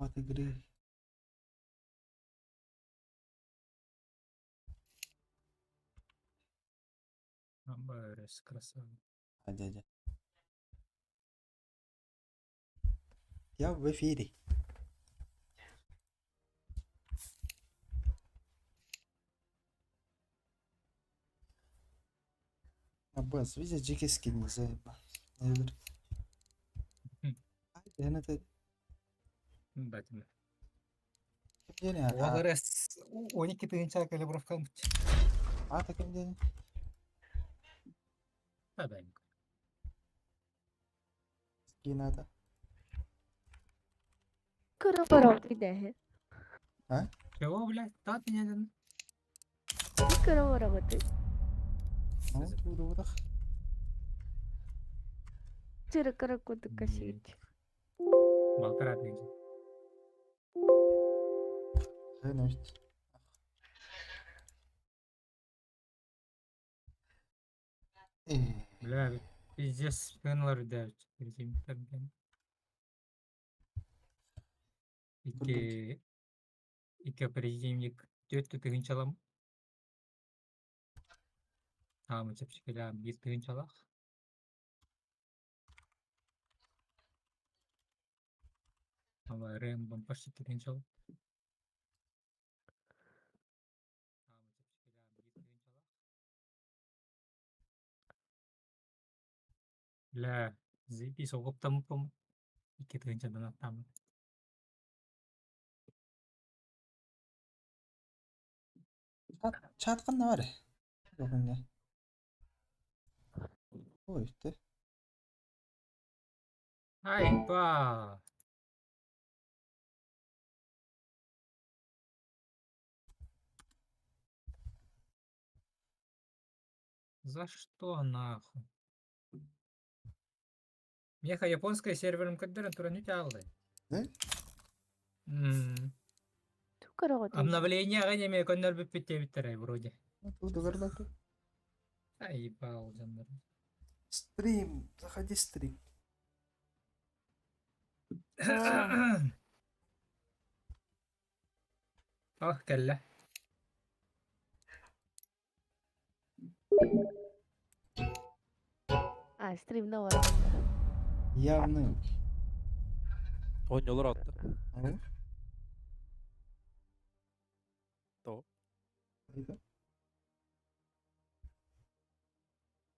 От игры. Амбарес, красава. А, дядя. Я в эфире. Аббас, видишь, дикий скин не заеба. Это Бэтмен. ким диэни Ол эрэ 12 тыһыынча калибровка ылбыт. Аата ким диэни? Бэбэҥ. Скин аата. Кыра А? Чего, блядь? Тат меня дэн. Кыра Ну, тууда Чыры курдук косить. Балтара тыһыынча. Хэнэбит. Бля, пиздец, сыаналар үрдээбит. Режимтэрдэн. Икки икки оперативник түөрт тыһыынчалам. Аама чэпчэкилээх биир тыһыынчалаах. Ама РМ почти тыһыынчалаах. Бля, заебись, оҕуптаммыппын. Икки тыһыынчадан аттааммыт. Чат ханна бар? Бүгүҥҥэ. Ой, ты. Ай, ба! За что нахуй? Меха японская сервером көрдөрөн туран үтэ ааллай. Да? Обновление аҕай эмиэ көннөрбүппүт диэбиттэрэ вроде. Тугу Ай, ебал дьоннор. Стрим, заходи стрим. О, кэллэ. А, стримна бар. Явный. Оонньуулар атты. Ага. То. Айда.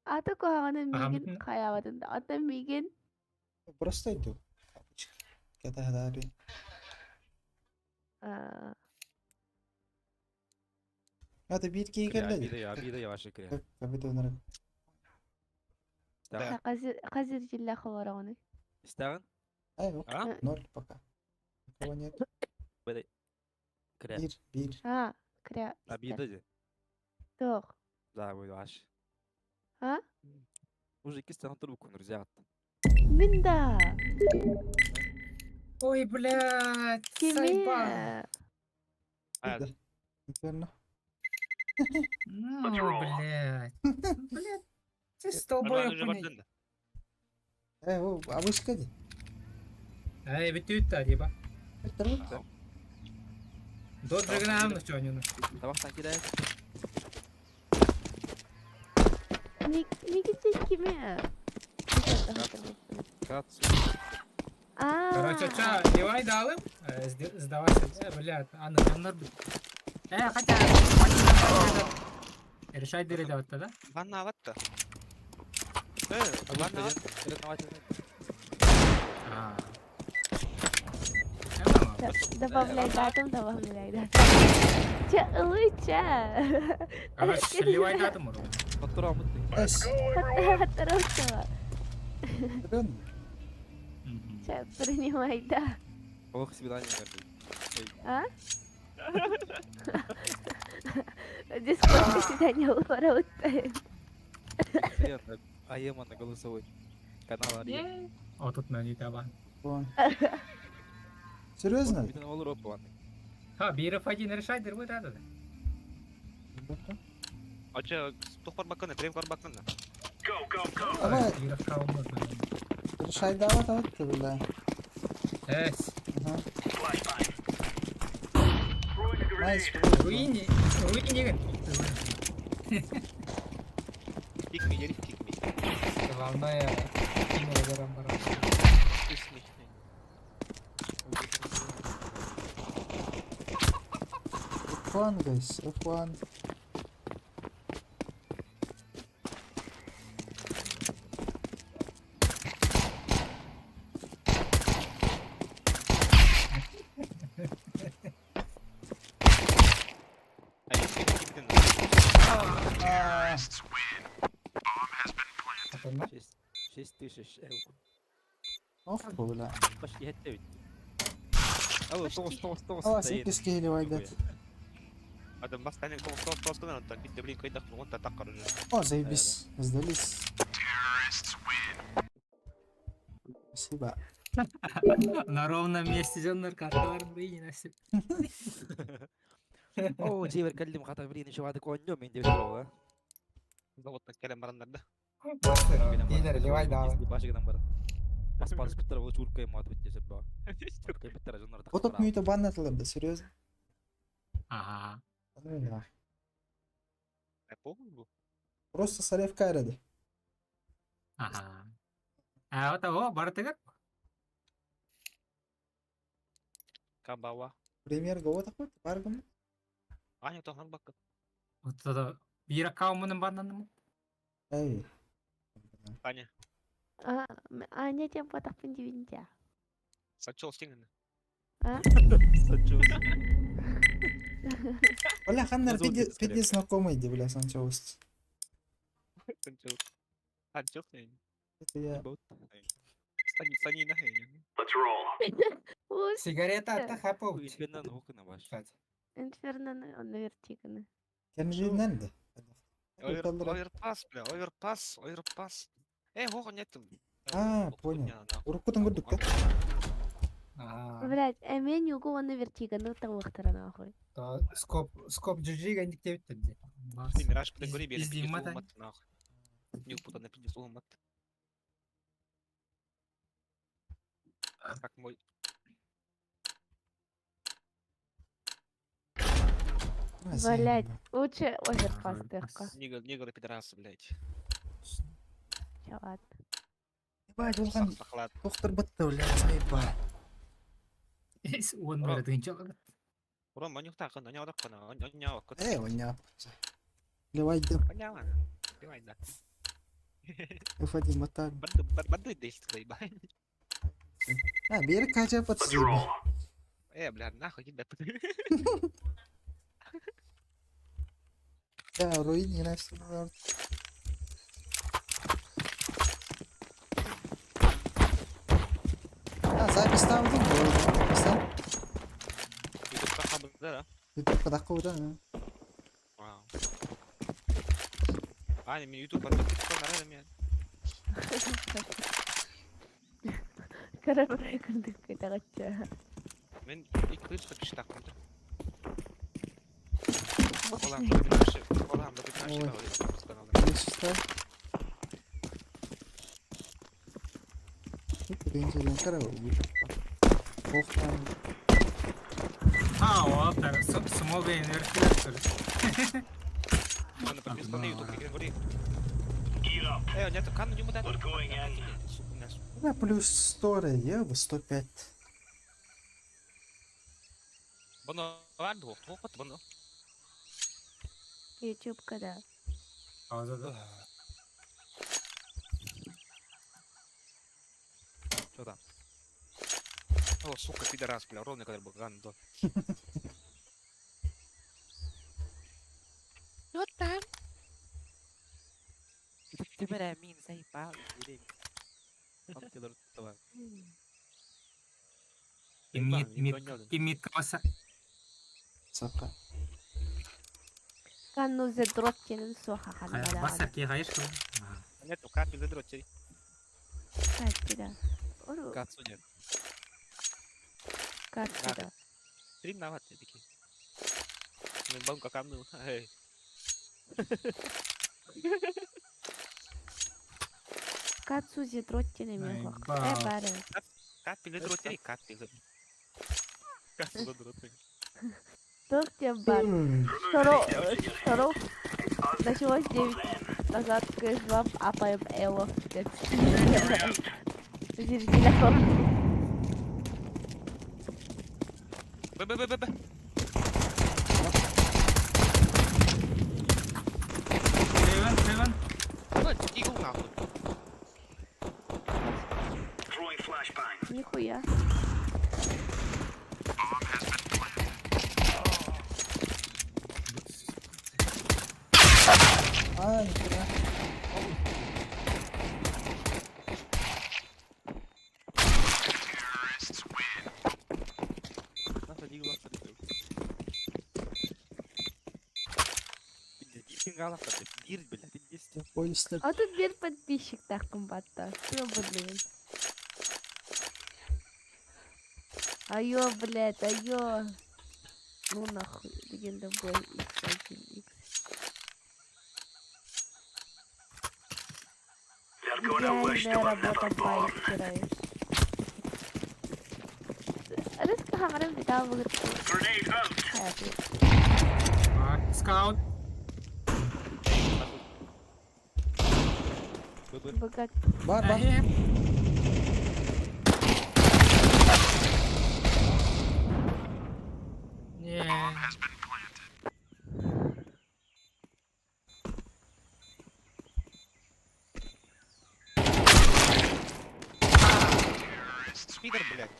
Ата куһаҕаны Аһа, миигин бүтүн. хайаабатын да. Ата миигин Просто иду. Кэтэһээри. а, Это биир киһи Киря, кэллэ обида дии. я, обида я ваша киря. Компьютернер. Истэҕин? Хазыр дьиллээх олороҕунуй? Истэҕин? Эй, ок. А? Ноль пока. Никого нет. Бэдэй. Киря. Биир, биир. А, кря истэр. Обида дии. Туох? Да, буй ваш. А? Уже иккис саҥа турбуккун, друзья. Мин да. Ой, блядь, Кими? сайбан. А, Да. Инферно. Ну, блядь. Блядь, ты столбоёб Уже бардын да. Э, о, абышка дии. Эй, бүтүүт типа. Это вот. Доджигнам чонюну. Табахтан киирэ. Мигитин кими? Кат. А. Короче, ча, девай далым. Сдавайся. Блядь, Анна, аннар бит. Хотя, решай дыры давать да? Ванна алатта. Ванна алат. А. Добавляй датум, добавляй датум. Чэ, ылый чэ. Короче, ливай датум уру. Хотторо амыт. Эс. Хорошего. Рын. Чэ, принимай, да. Ох, свидание. А? Дискорд свидание олорот. Аема на голосовой. Канал Ария. О, тут на не табан. Вон. Серьезно? Бүтүн олор оппуан. Ха, биров один решай дыры да да. Ача, тохпар баккана, трем кар баккана. Давай. Биров калмы. Решай давай, давай, ты, бля. Эс. Ага. Nice. Руини, руини. Kick me, Jerry, kick me. Главное, кинула баран. Kiss me. F1, guys. F1. Ay, kick me, kick me. А, Атына. 6000 евро. Ох, бля. Почти 9. Алло, тоғыз, тоғыз, тоғыз. О, сеппеске или вайдат. Адам бас тәнең тоғыз тоғыз тоғыз күнән оттан бит блин кайда кылган та таккар уже. О, заебись. Сдались. Спасибо. На ровном месте дьоннор карталар руини насип. О, Джейвер кэллим хата блин, еще вады коньё мен деп жүрөг, а. Заводтан кэлэн бараннар да. Динер ливай дала. Башыгынан барат. Бас бас биттер ол чуркай мат бит десеп ба. Биттер жоннор Вот тут мюта бан да, серьезно? Ага. Ну, да. Ay, помню. Просто Сарев Кайрады. Ага. А вот того, бартыгар. Кабава. Премьер го такой, баргам. Аня тохан бакка. Вот это бир аккаунтын баннаным. Эй. Аня. А, Аня тем потахпын дивинтя. Сачол стинген. А? Бля, ханнар Назвал пиде где-то скорее. пиде знакомый, де, бля, Санчоус. Санчол. Санчол. Это я. Сани сани на хэ. Ус. Сигарета атта хапау. Инферно хукна баш. Кстати. Инферно онно вертиканы. Кенжинен де. Оверпас, бля, оверпас, оверпас. Эй, хох нет. А, понял. Уруккутун көрдүк да. Ага. Блять, эмен югу онно вертиканы тавыктыра нахуй. То скоп, скоп GG гандик деп теді. Мираж категории бери. Пизди, мата. Нахуй. Не упутан на пиздец мат. Как мой. Блять, лучше оверпас тыхка. Нигер, нигер пидорас, блядь. Чё, ладно. Ебать, улхан Сахлат. доктор бытты, бля, заебал. Он бері дынчал. Урон манюх так, на него так, на него. Эй, он не Левай дым, Давай, да. F1 матак. Баду, баду, десять, заебал. А, бери кача под заебал. Бля, нахуй, иди, Да, руини нас. А, запись там, запись там. Ютуб да? Ютуб подаққа да. Вау. Аня, мен ютуб подписка нравится мне. Карабрай кырдык кайтагача. Мен екі күн подписчик тақпын. Мощный. Олам, Ой. Олам, Шестой. Ох, там. А, вот, смога инвертиратор. Подписка на ютуб, говори. Эй, нет, кан не мудат. Да, плюс 100, я бы 105. Бұны бар двух, двух вот бұны. YouTube когда? А, да, да. Что там? О, сука, пидорас, бля, ровно когда был гандон. Вот там. Ты мин заебал. Имит, имит, имит каваса. Сапка. Канну задрот тенен суха ханбала. Баса ки хаеш ку. Нет, капель задрот, Катсуда. Ору Кацуня. катсуда. Стрим на ватте такие. Мен банка камну. Эй. Кацу задрот тенен Ай, мехох. ба. Э, бары. Капель задрот, капель. Туох диэн баар. Второго началось 9 назад КС2 апаем Эло. Телефон. Б, Б, Б, Б, Б. Heaven, heaven. Блядь, Deagle нахуй. Нихуя. А, нихуя. Нахуй Deagle ахтар. Пиздец, ахтар. Бир, бля, пиздец. Понял. А тут бир подписчик так комбатта. Ёбаный. Айо, блядь, айо. Ну нахуй, легенда бой x1 x. Идеальная работа байкера. Рыска хамарым битаа бүгд. А, скаут. Б, Б. Богат. Бар, бар. Э, Не. Пидор, блядь.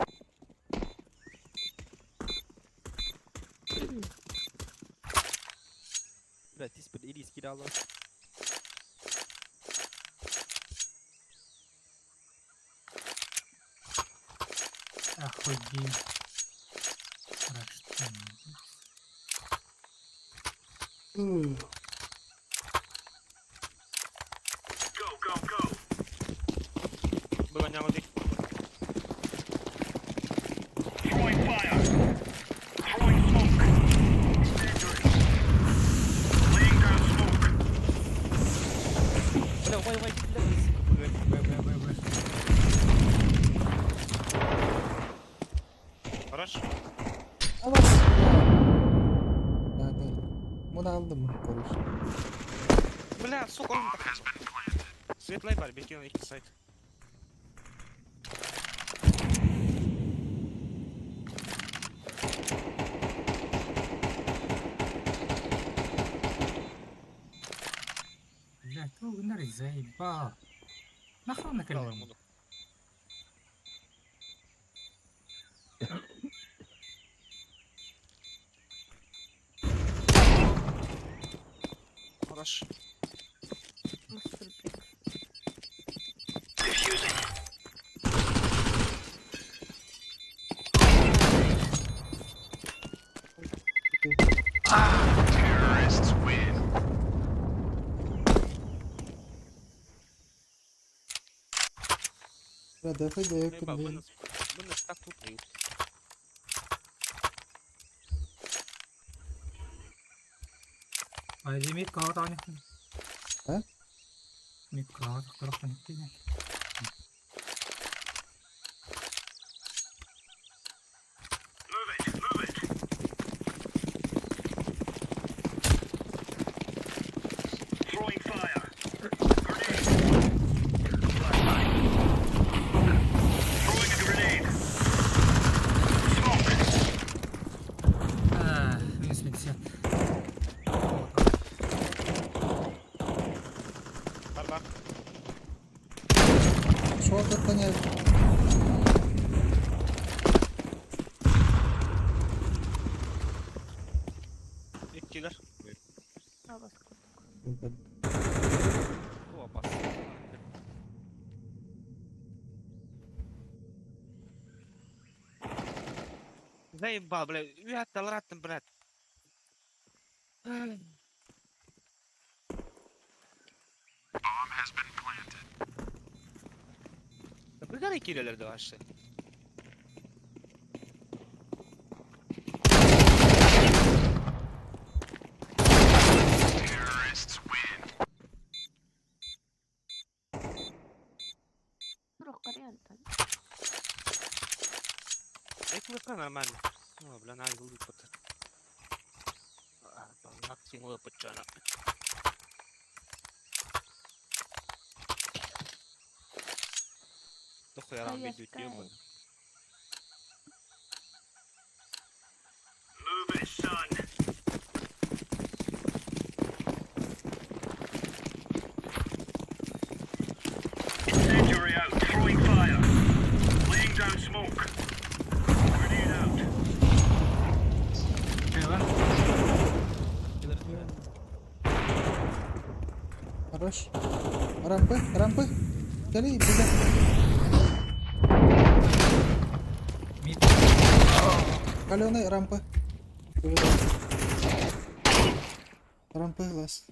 Бля, тиспит илии кидала. Охуеть. Страшно. Было не воды. Бля, ой, ой, бля. Б, Б, Б, Б. Хорош. А вас. Да, да. Bunu aldım короче. Бля, сука, он так. Светлый бар, бекин их сайт. Блядь, ну гнарь заебал. Нахуй на Дал колено. ему. Хорош. Мастурбик. Бля, давай, да, Заебал, я вынос, вынос так тупо. Пойди мид кого-то. А? Мид кого-то, кто-то не А, минус 50. Бар, бар. Что тут понять? Киллер. А вас куртку. О, опасно. Заебал, бля. Я талраттым, брат. Быгары киллерлерді вообще. Турук карыянтан. Экмека нормально. Бля, наай ылбыт. Максим ылбыт дьоно. Дохуярам Хаярскай. видео. Хевен. Хорош. Рампы, рампы. Кали, бега. Мид. Каленый рампы. Рампы ласт.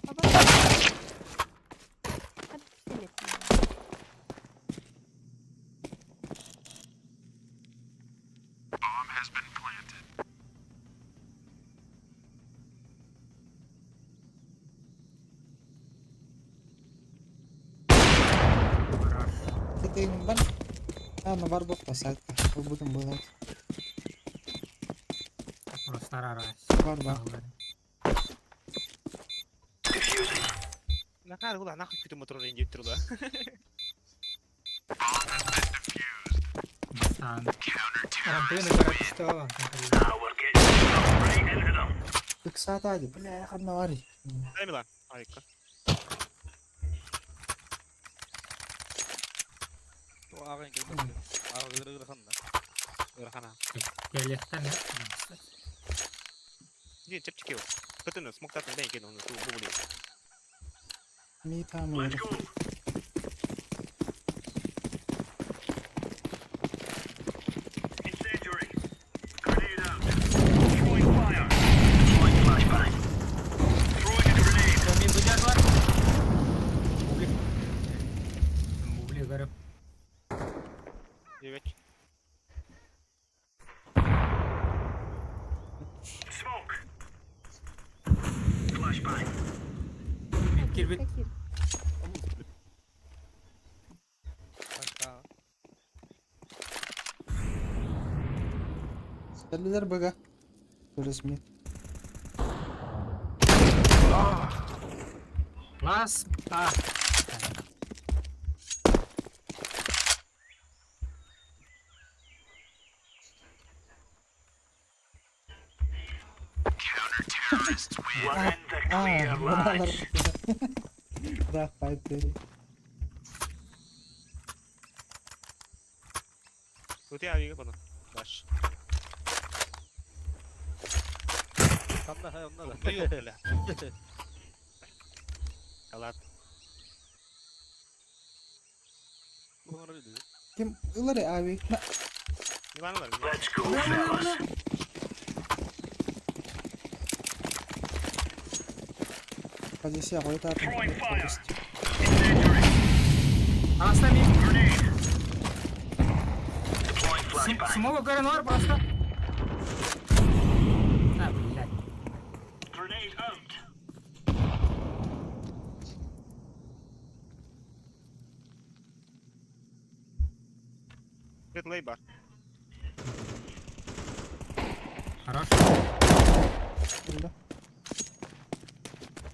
Баба. Hadi seni. Хорош. Это им бар. А, на бар бок посадка. Будем было. Просто раз. Бар бар. Нахар хула нахуй күтүм моторун индип турда. Бастан. Рампыны карапистова. Иксата, бля, хадна вари. Милан. Айка. Ааҕын кэлбэт. Ааҕы ыараханна. Ыарахана. Келеттен. Дин чепчики. Кытыны смоктатын дэн кен оны ту бубули. Ми там ыарах. Мин быдяр бар. Бублик. Бублик көрүп. Девять. Мин кирбит. Какир. Пока. Кэллилэр быга. Көрөс ми. Лас. А. А, балалар. Да, файтери. Тут я авига потом. Баш. Ханна хай онна да. Бою, бля. Алат. Ким ылары ави. На. Милан бар. Позиция қойта. Аста мин. Смогу көрөн бар просто. А, блядь. Ред лейбар. Хорош.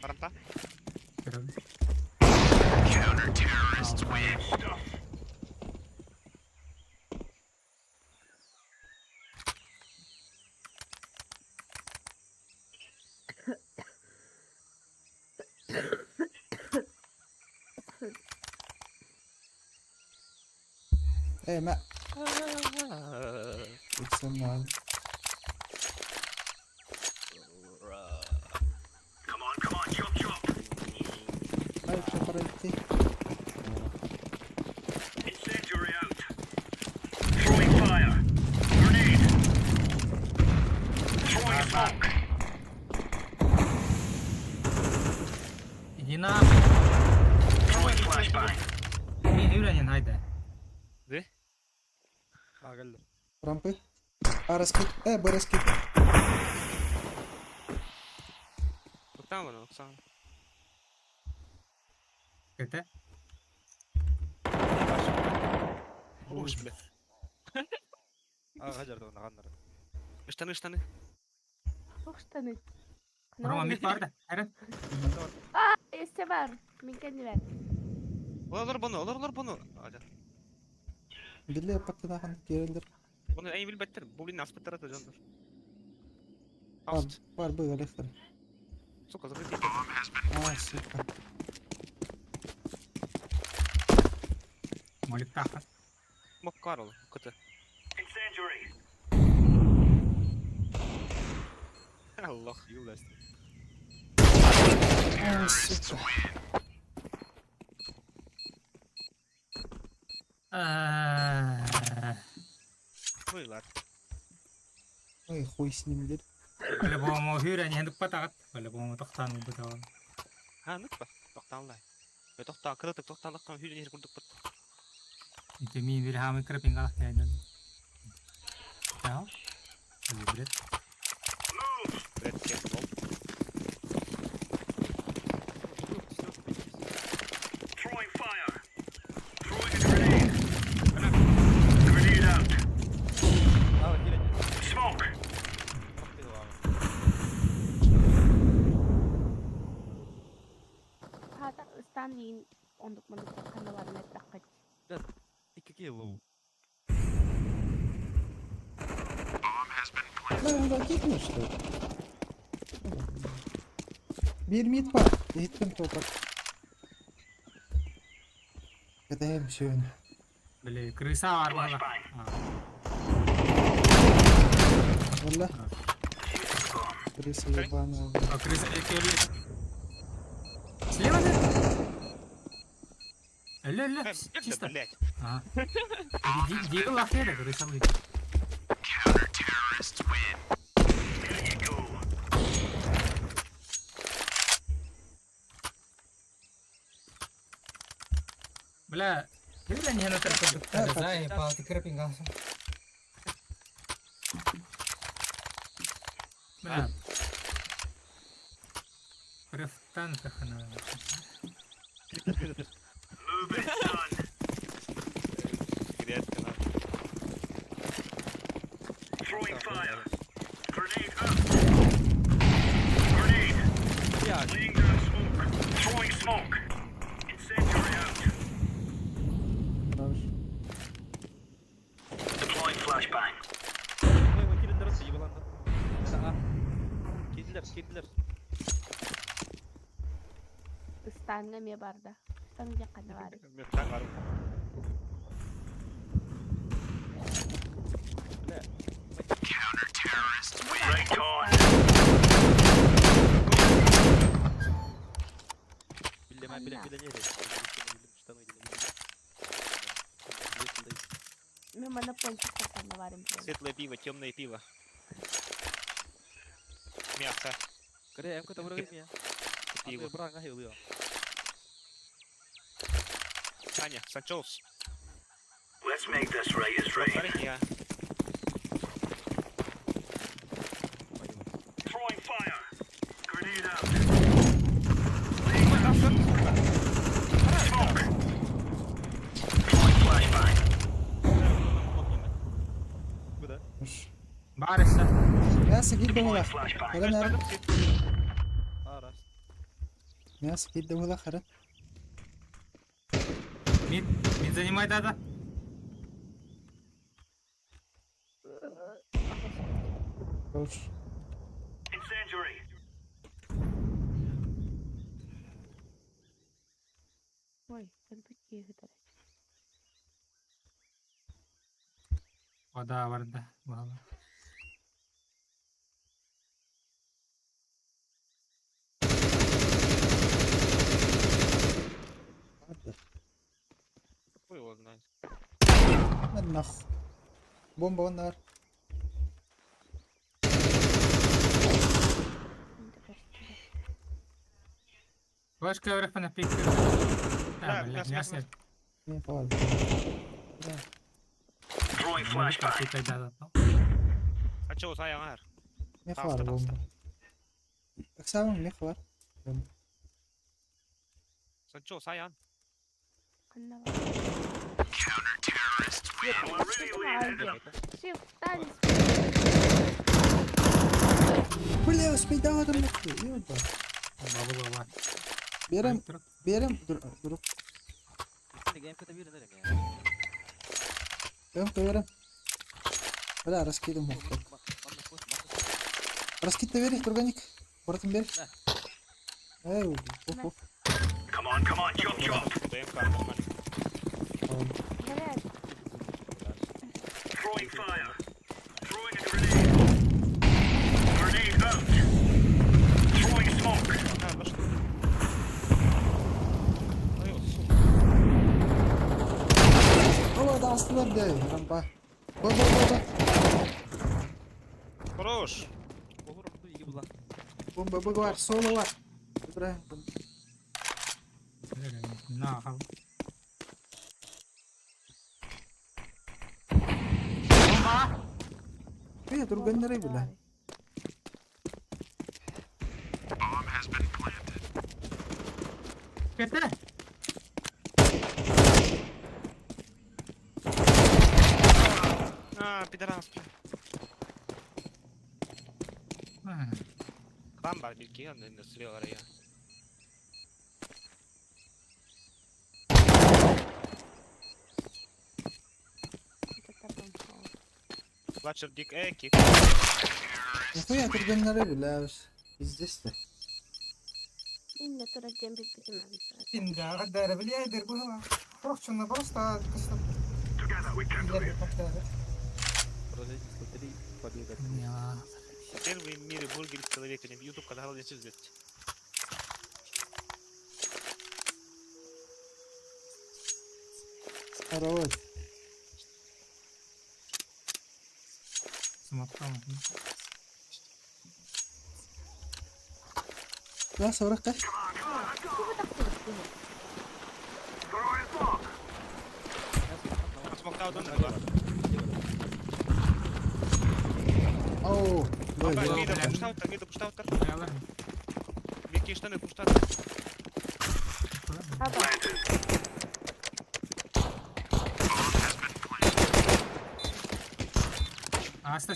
Барамта. Көрөбүн. Эй, мә. Иксен Ай, пройти. Иди нахуй. Мин үйренен хайда. Де? Аа кэллэ. Рампы. А, раскид. Б раскид. Октан бар, октан. Кете. Уш, бля. Штаны, штаны. Туох штаны? Рома мид бар да. Эрен. Өссө бар. Мин кэннибэр. Олор бұны, олор, олор бұны. Аля. Билле паттанахан киирэллэр. Бұны әй билбеттер, бу блин аспыттар ата жондар. Бар, Аст. бар быгалехтер. Сука, закрытый. А, сука. Молик таха. Мок Карл, КТ. Аллах. А, сука. Ну и ладно. Ой, хуй с ним, дед. По-любому хүрэн иһэн укпатаҕыт. По-любому тохтоон ылбыт. Ha, ныкпа. Тоқталай. Бе тоқта, кырытык тоқталыққан хүрен ер күрдік бұт. Ити мин бир хаамы крапинга кайдан. Чао. Блядь. Бред, кем бол. Хаата ыстан иин ондук мандук ханна баран эттэххит. Да, да, кикни, что ли? Бир мид бар. Иһиттим топор. Кэтэһэм сүүн. Били крыса бар буолла. Валла. Крыса ебаная. А крыса келли. Слева да? Эле эле. Чисто. Блять. Ага. Диги лахтера крыса выйдет. Бля, хүрэн иһэн Да, отар палты крапинга. Бля. Префтан тахана. Грязь, на. Хорош. Ыстааҥҥа эмиэ барда. Ыстаан диэн ханна баарый? Мен таң арым. Мен манна пончик ханна баарын билэбин. Светлое пиво, темное пиво. Мясо. Пиво. Саня, Санчоус. Let's make this right is right. Смотри, я. Throwing fire. Grenade out. Smoke. Throwing flashbang. Хорош. Барыса. Мясо киирдэ буолар. Flashbang. Көрөн эр. Мясо киирдэ буолар, хара. Мид, мид занимай дада. Хорош. Incendiary. Ой, өлбүт киһи сытар. Вода барда. Буолла. Ладно. Хуй его знает. Да нахуй. Бомба оннар. Флешка вверх на пик. Да, А, блядь, мясо, мясо. мясо. Не, ладно. Да. Throwing flashbang. Санчоус, аяңар. Мех Таста, бар таста. бомба. Оксана, мех бар. Бомба. Санчоус, аян. Ханна баар. We're really leaning. Shift, Бля, успейдаҕатым ёба. Бабыла. Берем, берем, друг. Берем, берем. Бля, раскидываем. Раскид бери, турганик. Братан, бери. Эй, ух, ух. Come on, come on, chop chop. Даем карту, нормально. Блядь, Throwing fire. Throwing a grenade. Grenade out. Throwing smoke. А, пошли. Ой, вот, сука. О, да, астылар дей, рампа. Бо, бо, бо, бо. Хорош. Бомба, б бар, соло бар. Ибраһим. На, хал. Бе, турганнары бля. Кетті. А, пидорас, бля. Бамба, бирки, он слева район. это там. Флатчер дик эки. Нихуя турганнары бля. Пиздец ты. Инна турар диэн билбитим эбит. Инда, дәрі білейдер бұла. Прохчуна просто Together we can do it. Первый в мире бургер с человеком. Ютуб канал здесь. Хорош. Смоктан. Да, сорок Тугу тахсыбыт киһи. Throwing smoke. Смоктау дон два. Оу, бля, Опа, бля. мида пуштаутер, мида пуштаутер. Аялар. Бирки штаны пуштаутер. Аба. Аста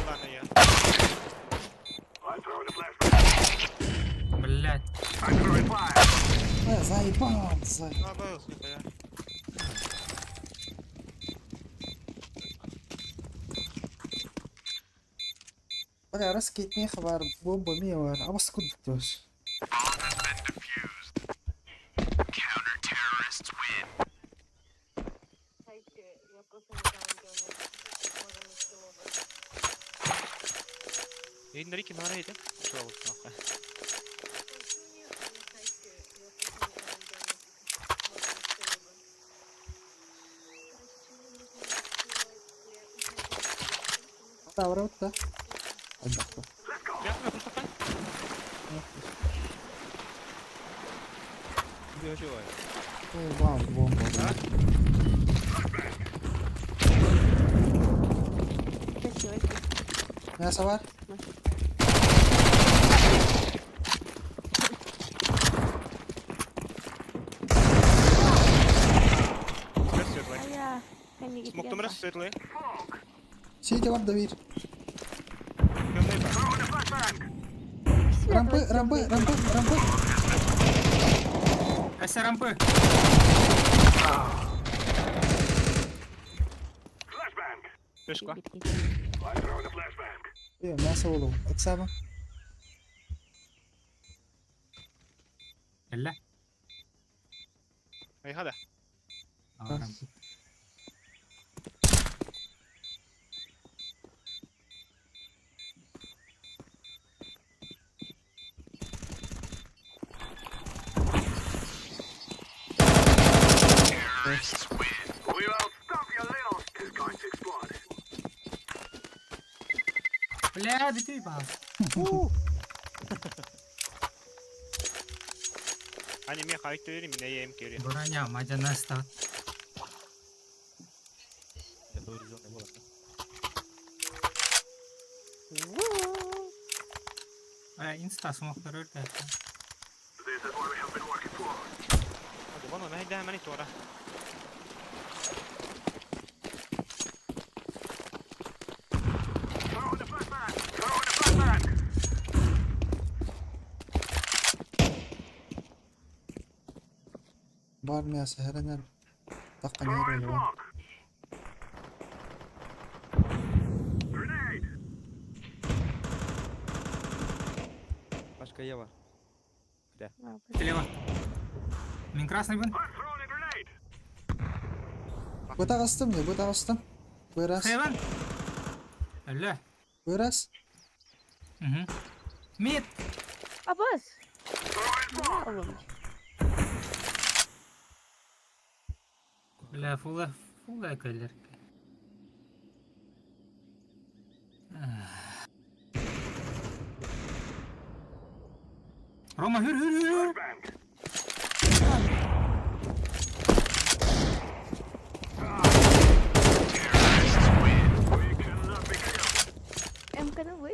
Ладно, я. I'm throwing a flashbang. Блять. I'm throwing fire. Бля, заебал, за. А, был, нихуя. Бля, раскид не хабар, бомба ми бар. Абас кудуктуш. Энрике на рейде. Шел, нахуй. Да, врот, да. Альбахта. Я тебе пуштаутер. Ой, вау, бомба, бля. Красивый. Мясо бар? Светлый. Ая, кэннигит Смоктом раз светлый. Сидите бар, давир. Темный бар. Throwing a flashbang. Рампы, рампы, рампы, рампы. Ася рампы. Flashbang. Пешка. I'm throwing a flashbang. Е, мясо болу. Оксама. Элле. Ай, хада. Рампы. We will stop your little. Is going to explode. Бля, бити бас. Ани мне хайт верим, меня я им кири. Броня, мадяна стат. Инста смоктар өртө. This is what we have been working for. Вон, она да, мани тора. Бар мясо эрэнэр тахханер өлөөн. Grenade. Пашка Ева. Слева. Мин красный бын. I'm throwing a grenade. Бу таҕыстым дии, бу таҕыстым. Бырас, Хейвен. Өлө. бырас. Угу. Мид. Абас! Oğlum. Бля, фула, фула кэлэр. Рома, хүр, хүр, хүр, хүр. Bang. We cannot be killed. Эмканы вы?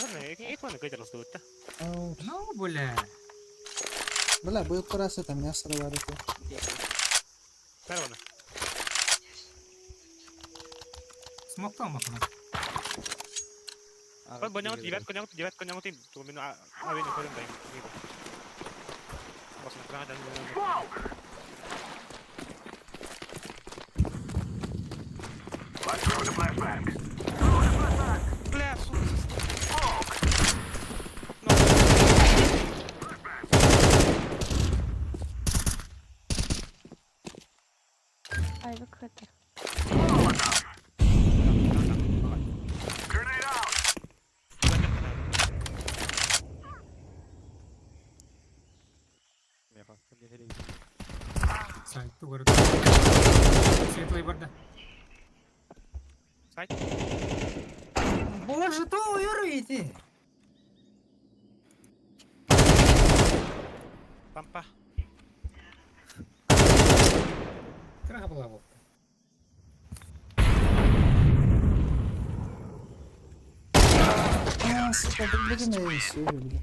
Ладно, ik weet het Ау, Ну, бля. Бля, бу курасы там мясо бар этэ. Первое. Смоктал махна. Девятка, Smoke. I'm throwing a flashbang. Throwing a flashbang. Бля, сука, Smoke. Айва кытар. Grenade out. Сайт тугар. Светлый барда. Сайт. Боже, то уверуете. Пампа. Краха была вот. А, сука, блин, я все, бля.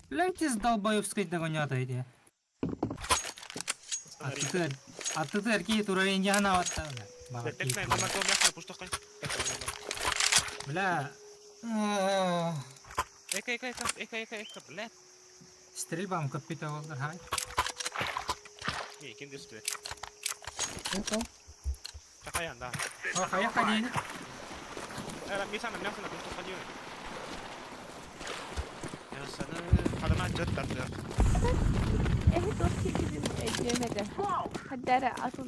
Блядь, из долбоебской догонят эти. А ты, а ты какие турарин яна вот там. Бля. Эка, эка, эка, эка, эка, эка, блядь. Стрельбам капитал хай. Не, ким десте. Это? Чакаян, да. Хая ходили. Эра, мисана, мясана, пушто ходил. Мясана, хадама жаттар. Эһи туох киһитин өйдүөм этэ. Хаддара атын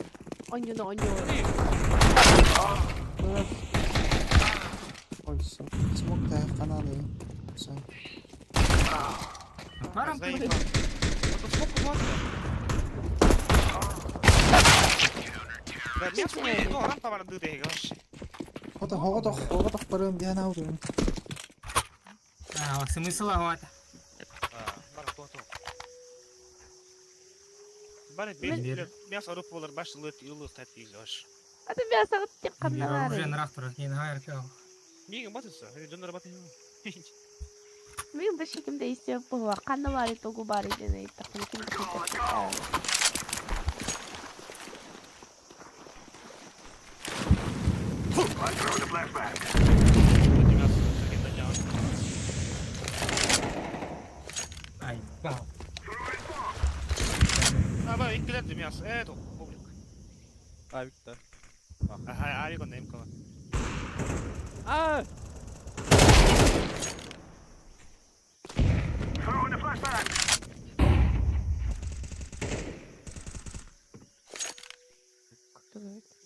онньуну онньуору. Бырас. Ой, сука. Смок та каналы. Все. Барам Заебал. Вот сколько можно? Да, мясо, ну, рампа бара дыды, вообще. Хото, хото, хото, барым, я на уровень. А, смысл вот. Бара, то, то. Бара, бес, мясо рук болар, баш лыт, илы, стать, вообще. Аты мясаҕыт тик Уже ханналаары. нрах турар, кин хайр кел. Мигин батысы, жоннор баты. Мин бу шикимде истеп була. Ханналаары тугу баары диэн ыйыттахпына ким да кыйдаппат. I'm throwing a flashbang. Ай, бау. А, ба, иккилер мясо. Э, то, публик. А, Виктор. Ага, а, икон немкова. А! Throwing a flashbang.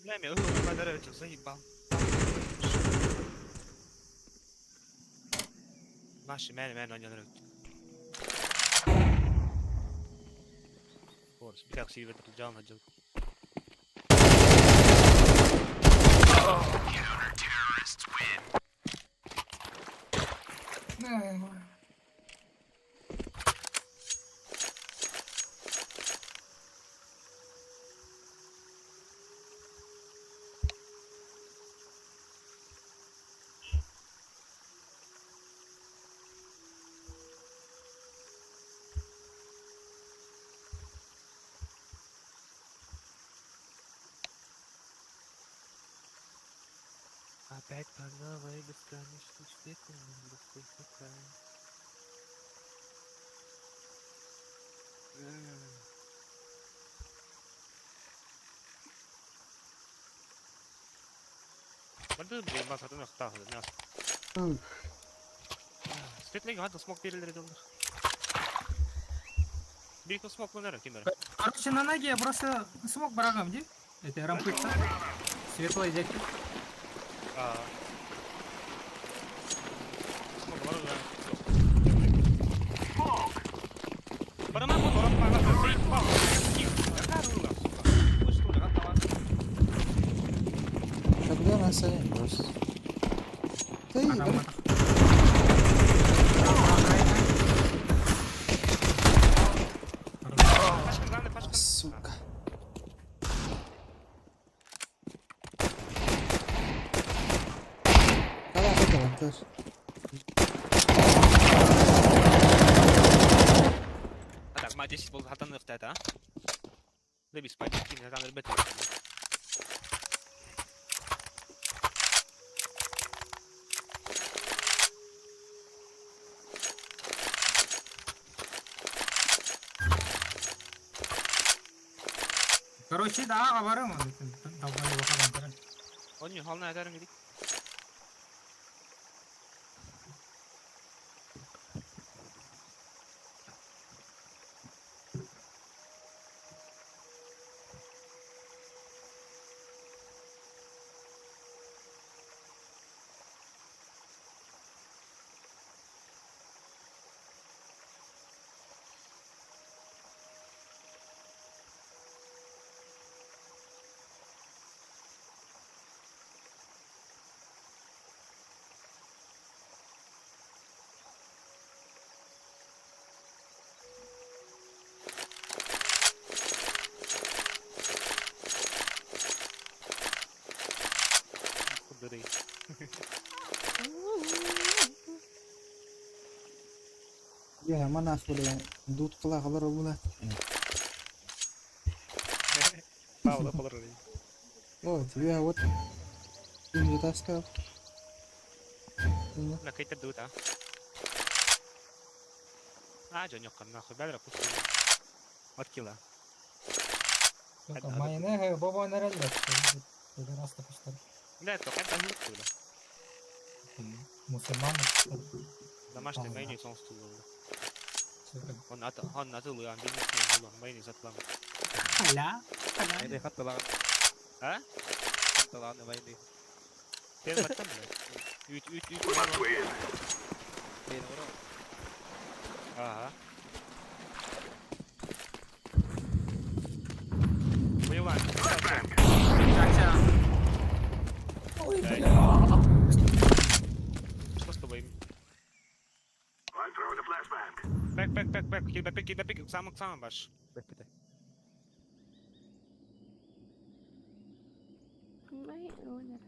Бля, меня Федорович заебал. Наши мени, мени, они нравятся. Борис, бля, все это тут на дело. Опять по новой бесконечной секунды, край. Короче, на ноге я просто смог барагам, где? Это рампыца. Светлый дядька. Когда на сцене просто. Ты, сука. Давай, давай, тоже. Короче, да, говорим. Долбоёбы хабан. Я манах, бля, дут кылагалар була. Вот, я вот. Им таскал. Сука, майонега боба нараллер. Пидорасты пустар. Мусульман. Сука. Халя. Ча-ча. Ой, бля. May owner.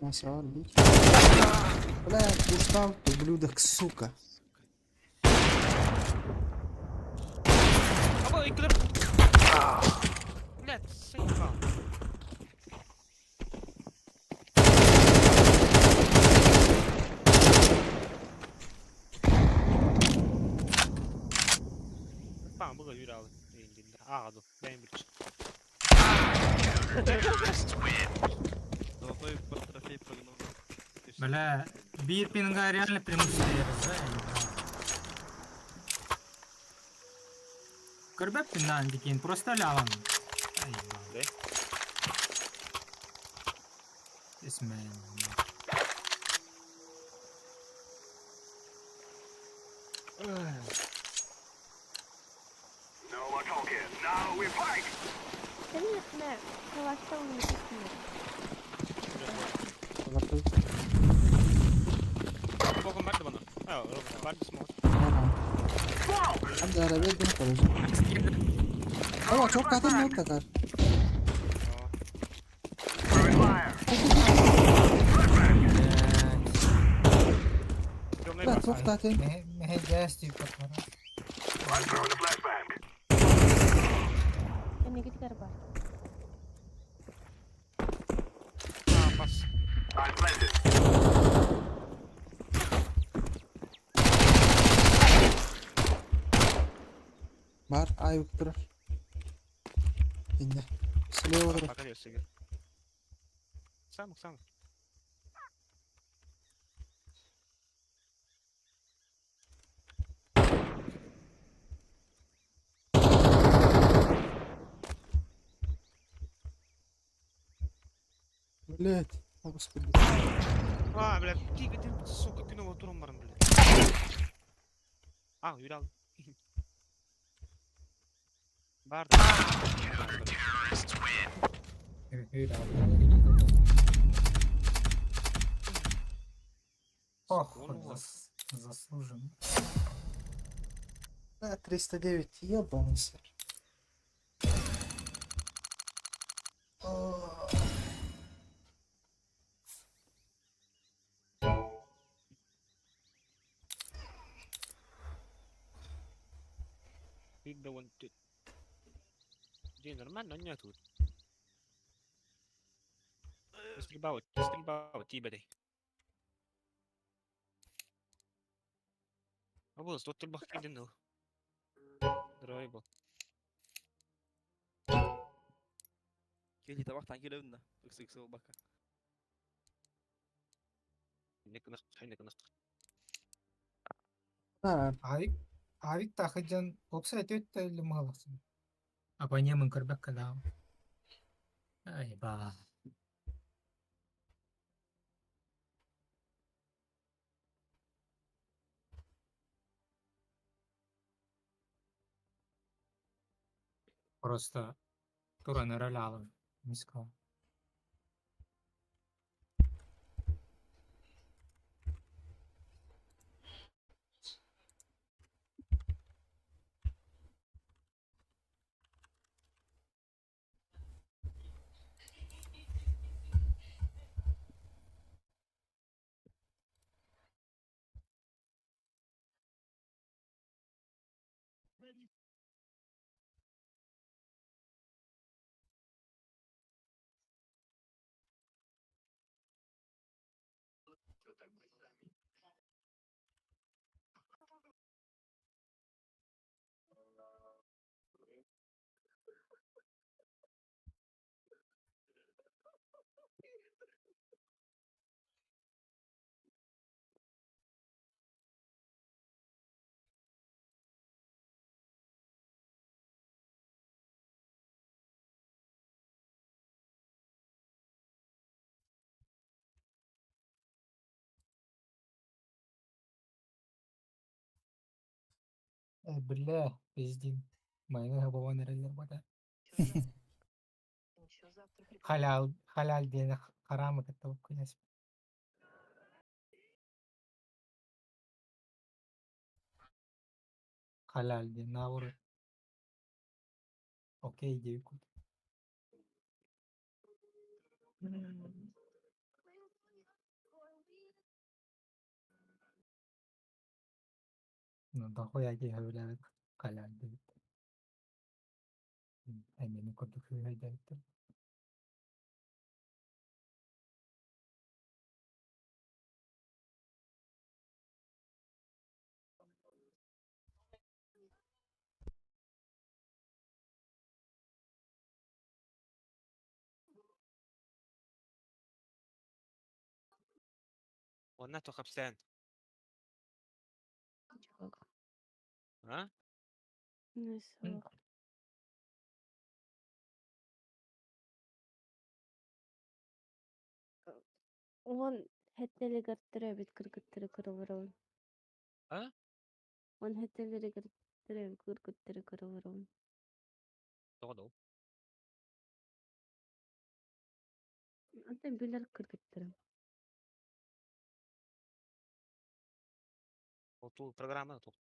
Насрал, бить. Бля, устал, ублюдок, сука. Бля, бир пинга реально преимущество я Көрбөп пиннан дикин, просто лялан. Ай, ебал. Исмен. No more talking. Now we fight. Конечно, калашта у них нет. Hadi arabaya bin короче. Ama çok kadın yok kadar. Throwing fire. Бля, çok tatlı. I'm throwing a flashbang. Энергетик бар. I'm planted. Бар, ай уктурар. Иннэ. Слева олорор. Пока өссө Самых самых. Блять. О, господи. А, бля, тихо, ты, сука, күнү отурун баран, бля. А, үрал. Бар. Ох, заслуженно. Да, 309, ебаный сыр. О, Big the one two. Дии, нормально, нет тут. Стрельба, стрельба, тибедей. Абыл, тут стрельба хиден. Здоровый был. Кели табах танки лövнө. Ыксы ыксы болбакка. Нек нах, нек нах. Да, Авик, авик тахыджан, опса өтөттө эле мыгалаксын. Абонемын көрбөккө да. Ай ба. Просто туран роль алым. Миско. Э, бля, пиздин. Майна хабаван эрелер бата. Халал, халал диэн харамы кытта куяс. Халал диэн наоборот. Окей, диэбит. Ну, дохуя киһи сөбүлээбит халал диэбит. Эмиэ курдук сүүһэйдээбиттэр. Онна тохапсан. Чего? А? Ну, всё. Он хеттелигер төрөбүт кыргыттары кырылырын. А? Он хеттелигер төрөбүт кыргыттары кырылырын. Тоҕо Антон билер кыргыттары. Ол тул программа тух.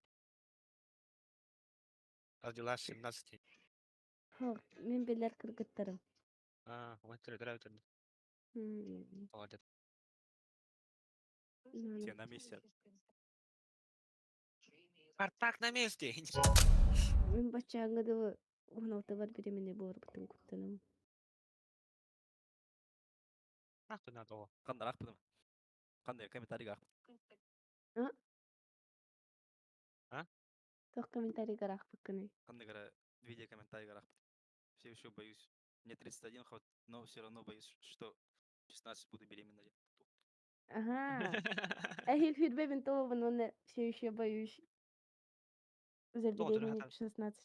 Родилась 17. Хо, мен билер кыргыттарым. А, он төрө төрө. Тоҕо Все на месте. Спартак на месте. Мен баччааҥҥа он бар биримини буорбутун куттанам. Нахуй надо. Кандай ахпыдым? Кандай комментарийга ахпыт? Тох комментарий гарахпыккыный. Кандай гара видео комментарийга ахпыт? Все еще боюсь. Мне 31, хоть, но все равно боюсь, что в 16 буду беременна. Аһаа. Эһиил сүүрбэбин туолабын уонна все еще боюсь забеременеть в 16.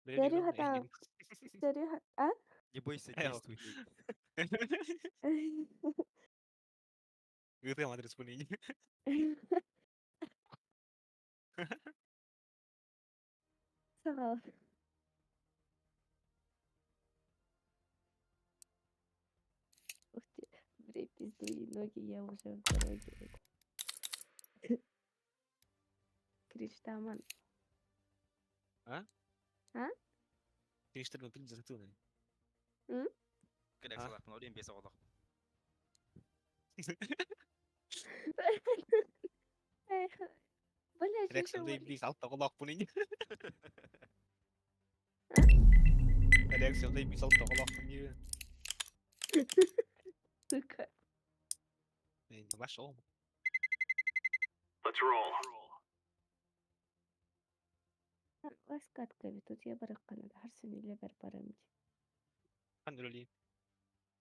Көрү хатаан көрү а? Не бойся, действуй. Ыытыам адрес бу Саҕал. Ух ты, брей пизду и ноги, я уже в дороге. Кричтаман. А? А? Криштер пил затылны. Кэлэ салахпын, олен бес оҕолох. Бля, Рекс бис алта оҕолоохпун ини. Рекс бис алта оҕолоохпун ини. Сука. Вошел. Let's roll. Ласкатка тут я барыккана харсын иле бар барам ди. Ханны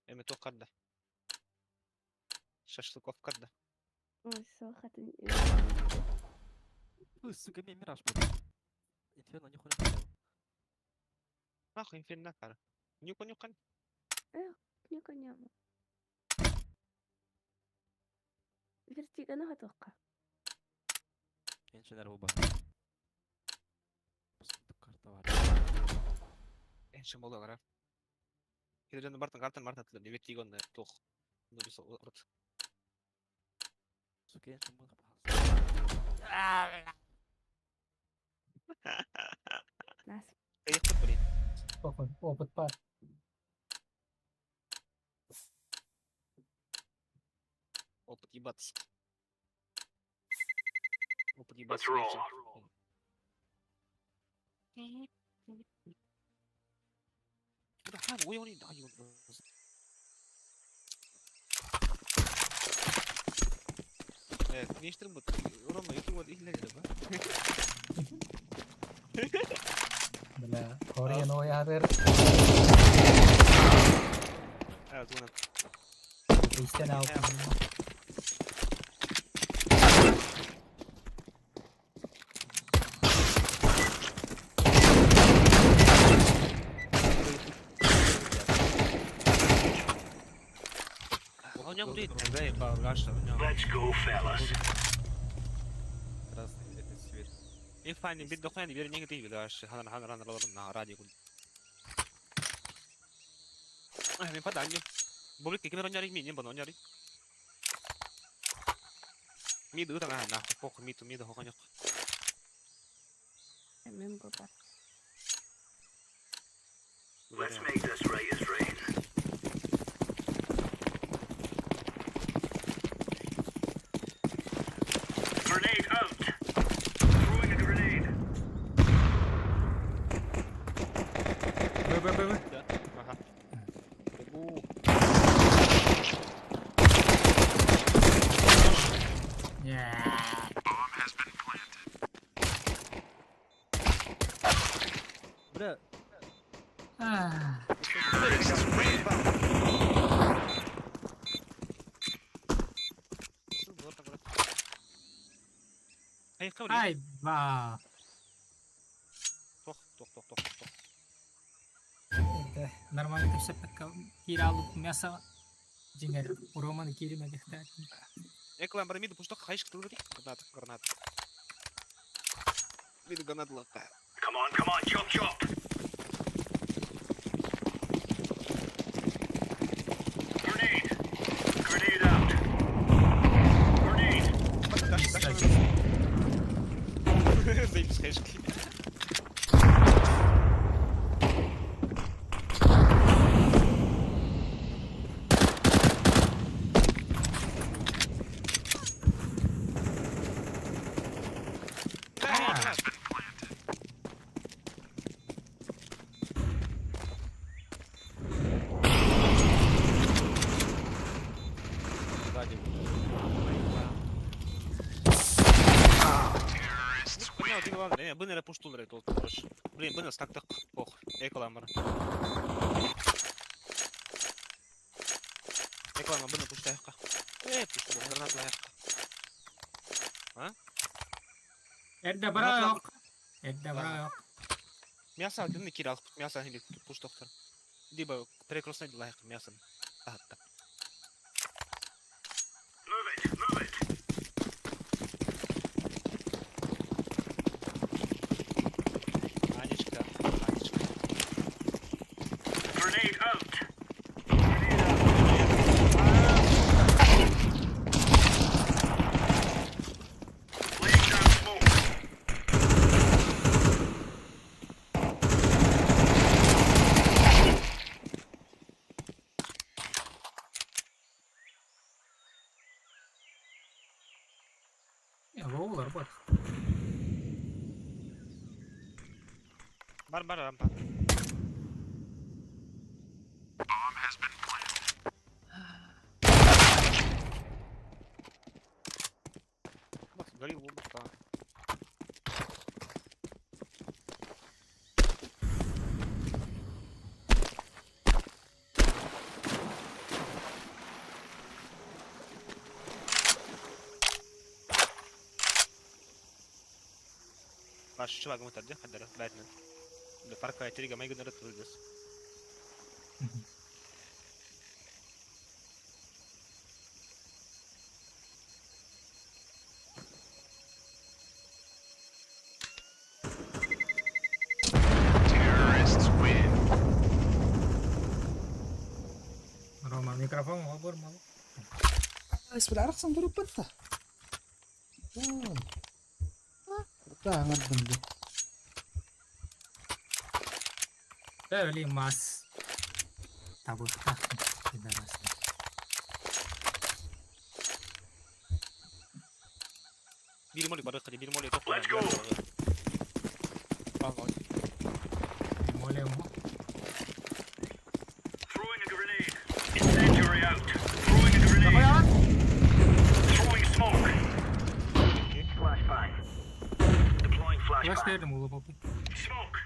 Эме туох карда. Шашлыков карда. Ой, сохатын. Ой, сука, мне мираж был. Инферно нихуя не хотел. Нахуй инферно кара. Нюка нюка. Нюка няма. Вертиганы хатуққа. Инженер оба. Карта бар. Эншин болду кара. Хиден бартын картан мартын тылы. Вертигон тух. Ну бис урут. Сука, эншин был. Нас. Кайыкты блин. Опыт, опыт бар. Опыт ебаться. Опыт ебаться. Let's roll. Değiştirin bu. Oranla YouTube'a ihlal edin. Бля, Korean оярыр. Evet bunu. Истен алып. Let's go, fellas. Красный это цвет. Инфани bir dokun bir ne değil bir ханар ханар ханар алырым на радио кул. Ай, мен паданьо. Бобик кемер оньяри ми не бон оньяри. Ми ду тана на пох ми ту ми до хоканьок. Мен баба. Let's make this right as rain. Grenade out. Throwing a grenade. Б, Б, Б, Б. Аха. Бу. Бля, А, Ай, Ай, ба. Тох, тох, тох, тох, тох. Это нормально все пока киралу мясо. Динер, у Романа кирина дихтар. Эклан бар миду пушток хайш кытылгы гранат, гранат. Миду гранат лака. Come on, come on, chop chop. Grenade. Grenade out. Grenade. Даш, даш. Заебись хайшки. Эколан, бын эрэ пуштулар это вот. Блин, бын стактах пох. Эколан бар. Эколан бын пуштайыққа. Пушта, гранат лайыққа. Эрдэ бара yok. Эрдэ бара yok. Мясо один кирал, мясо или пуштохтар. Либо перекрестный лайық мясо. Ахатта. Move it, move it. Анечка, Анечка. Grenade out. Grenade out. Laying down smoke. Лоулар вот. Бар бар рампа. Bomb has been planted. Бак, горил бомба. Ваш чувак мутар, хадара, бэтмен. Да парка трига майгы народ вылез. Terrorists win. Рома, микрофон обор мало. بالعرق نديرو بطة. بطة غندم دي. Били мас. Табыктах. Пидорасы. Бир молик бар, бир молик. Let's go. Молим. Throwing a grenade. Incendiary out. Throwing a grenade. Throwing smoke. Flashbang. Deploying Flash flashbang. бердим улы попы. Smoke.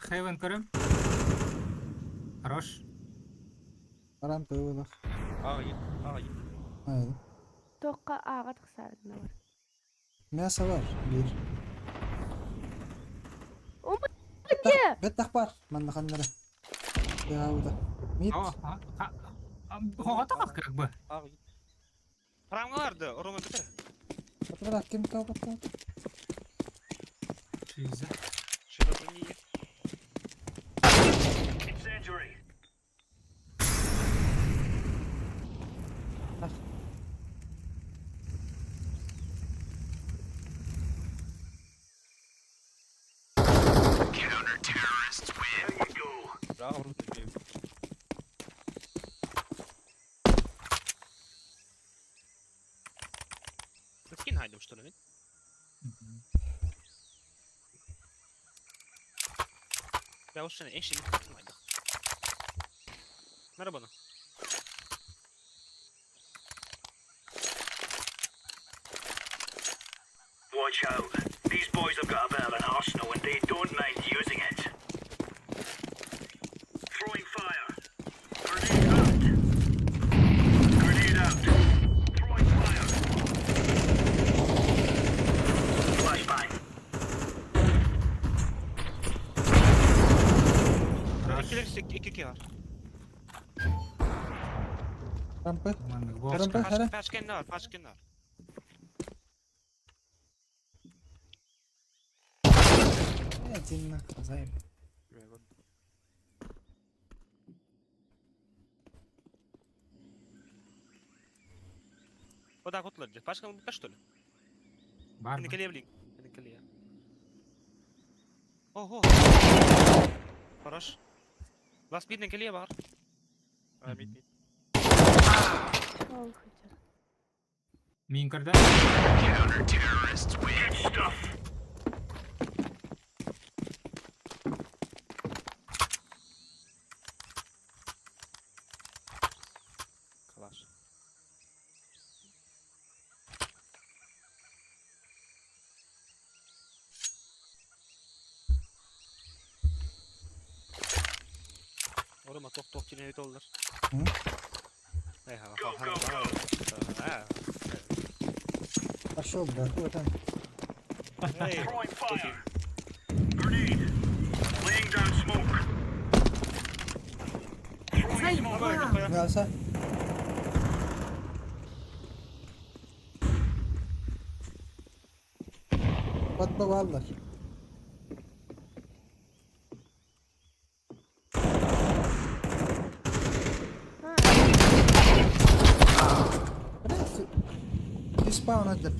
Хейвен көрөм. Хорош. Рампа было. А, Haydi. Тоққа аға тықсардын бар. Мясо var. Bir. Не? Беттах бар. Манна ханнара. Ya burada. Mid. Хоғата как бы. А, Рамгаларды, Рома бітір. Батыр ким калбатта? Шиза. Шизофрения. Incendiary. Counter terrorists win. There you go. Браво, бро, Скин хайдым, что ли? Я уж не эши не хайдым. Merhaba. Watch out. These boys have got a bit of an arsenal and they don't mind using it. Throwing fire. Grenade out. Grenade out. Throwing fire. Flashbang. Хорош. İki iki var. Rampa. Маннык Rampa бокска. хара. Paçken var, paçken var. Один займ. O da kutlar. Paçken bu что ли? Бар. Мені келе блин. Мені келе. Ого. Хорош. Лас биднен келе бар. А, мид, мид. Ол хотер. Мин көрдө. Counter terrorists win. Good stuff. Калаш. Кини толлар. М? Go, go, go. Пошел, бля, хуй там. Throwing fire. Grenade. Laying down smoke. Throwing smoke. Мясо. Подбываллар. Блядь, Респаун это.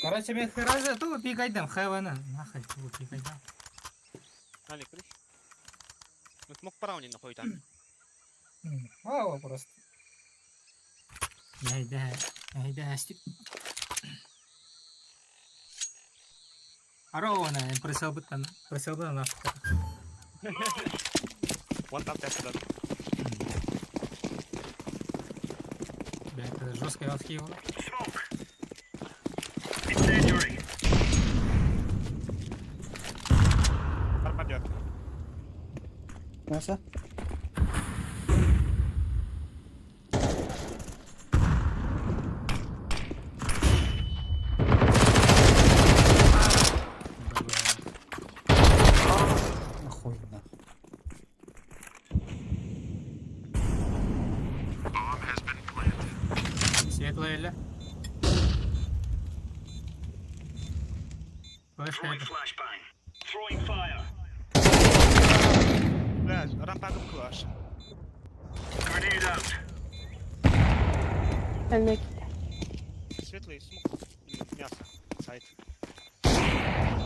Короче, мен херазы ту пикайдам, хэвана. Нахай, ту пикайдам. Вау, просто. Найда, найда, стип. Арона, просил бы нахуй. One tap test done. Бля, это жестко я откинула. Smoke. Incendiary. Мясо. Нахуй, нахуй. Светлая ли? Флешка Throwing это. flashbang. Throwing fire. Grenade out. Önüne Светлый смок. Мясо. Сайт.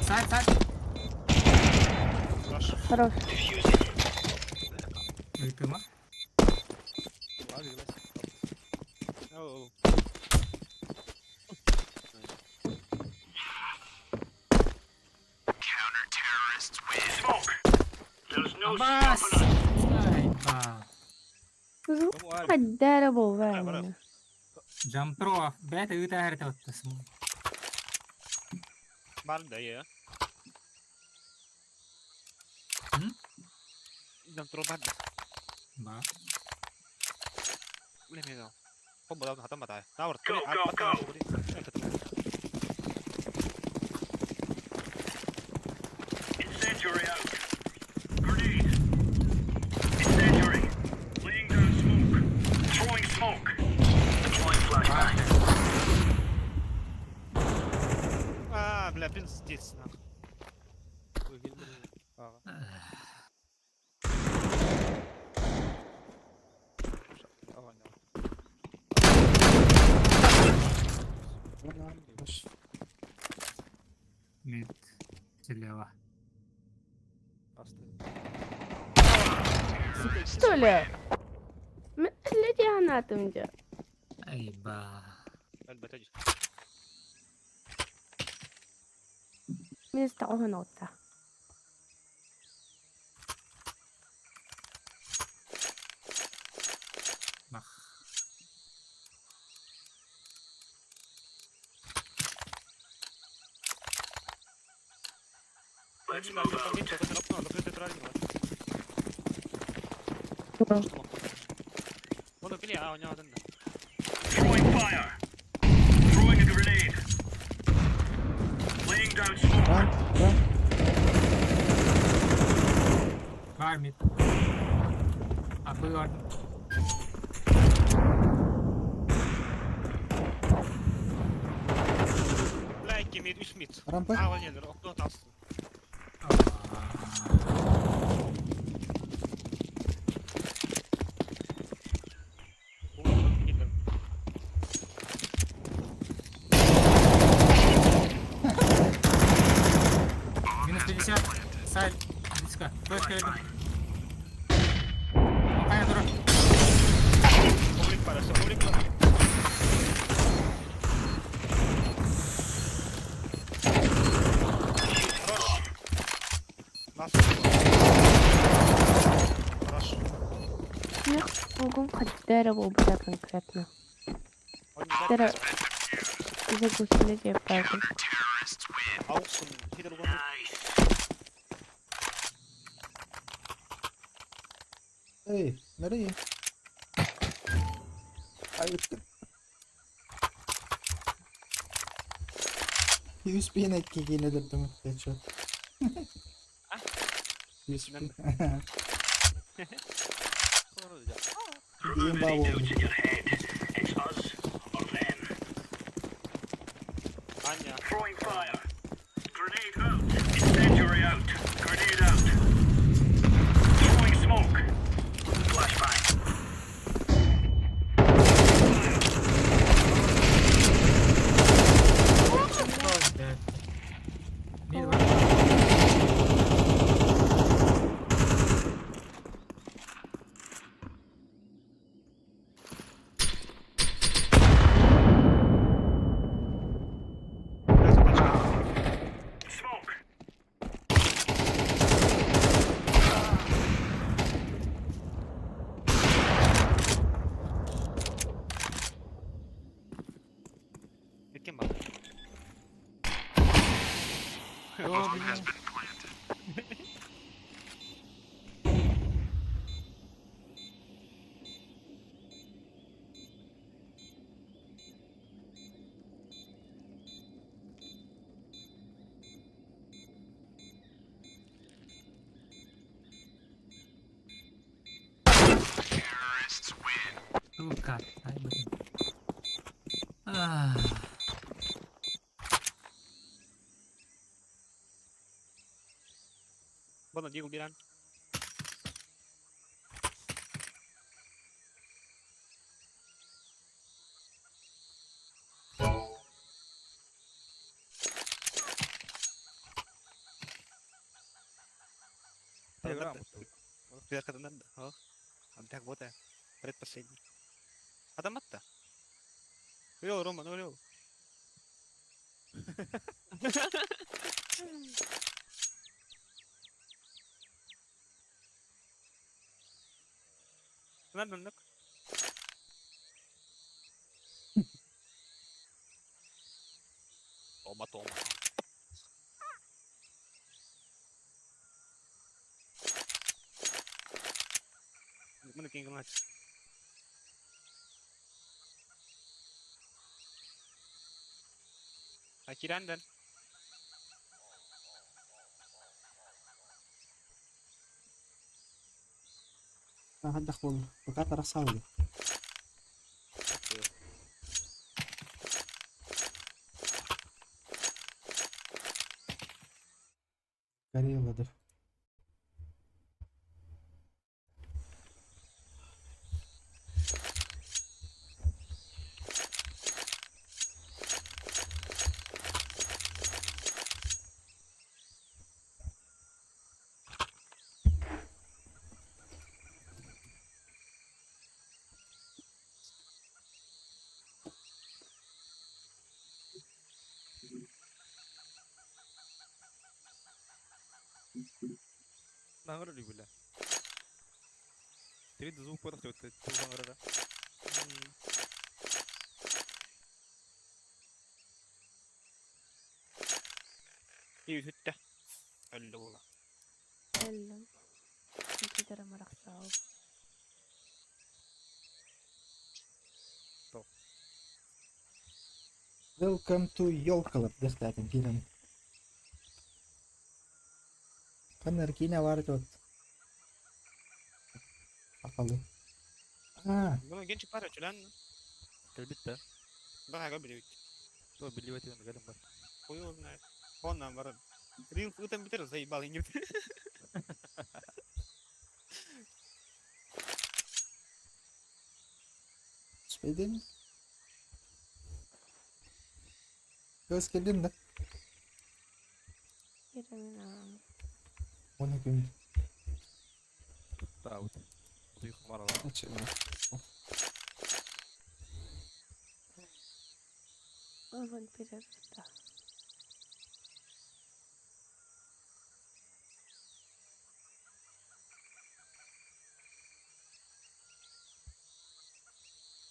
Сайт, сайт. Раш. Хорош. Выпила. Оу. Smoke. There's no Абас! stopping us. Ай, ба. Terrible man. Джамтро. Бля, ты это это вот Бар да я. М? Джамтро бар. Ба. Бля, меня. Хом бада хатам бата. Навар. Go, go, go. Incendiary out. Grenade. Incendiary. Laying down smoke. Throwing smoke. Deploying flashbang. А, бля, пиздец, нахуй. Ага. Мид. Слева. Что ли? Леди анатомия. Ай, ба. Mistä ohon ottaa? Мах. Let's move out. Throwing fire. Throwing a grenade. Laying down smoke. Рам, рам. Бар мид. А было. Рампы. Минус 50. Сайт. Диска. Флешка рядом. Какая дура? Нас. Хорош. Мин бугун хатта эрэ буолбута конкретно. Эрэ загрузили диэппээтим. Ауксын хидер угон. Ey nereye? Ayıptım. 100 bin etki dedim geçiyor. Ah. 100 bin. Sonra diyeceğim. Diyeyim Remove daha any oldu. doubts in your head. It's us or them. Аня. Throwing fire. Grenade out. Incendiary out. Grenade out. Throwing smoke. Flashbang. Bir var. Biraz başka. Smoke. Kim bak? Yo, bilmiyorum. Сука, ай, блин. Ah. Bana Deagle bir an. Телеграм. Kadınlar da. Oh. Abdak bota. Предпоследний. Адам атта. Йо, Рома, ну йо. Nereden döndük? Toma toma. Bunu Kingdom aç. Akirenden. Hadda bol. Fakat arasal. Gariyalıdır. Награли бля. Три звук потом ты награда. İyi hütte. Öldü ulan. Өллүм. Компьютер арахсаал. Welcome to Yolkalıp dehtätin kiran. Kannar kine var tot. Akalı. Aa, Bunu genç para lan. Elbette. Daha kabul et. Dur birliğe vetelim gelin bak. Koyu ne? Ondan var. Real ıtın biter заебал ингит. Spedin. Göz geldin de. Кирамин аам. Onu gün. Taut. Duyuk marala. Açın. Овон перерыста.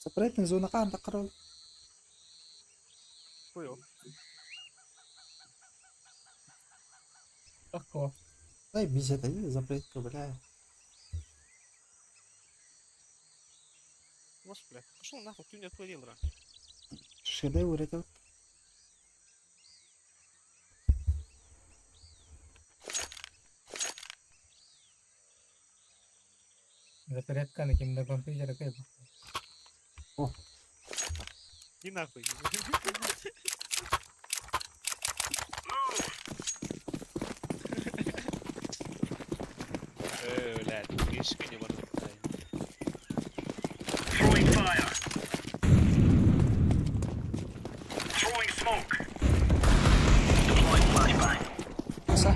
Запретная зона хаан таххар ол? Хуй. Такого. Дай без этой запретка, бля. Господи, бля. Пошел нахуй, ты мне отвалил, ра. Шедевр это. Запретканы кимде компьютер кайбы. Иди нахуй. Блядь, фишка не можно. Throwing fire. Throwing smoke. Deploying flashbang. Са.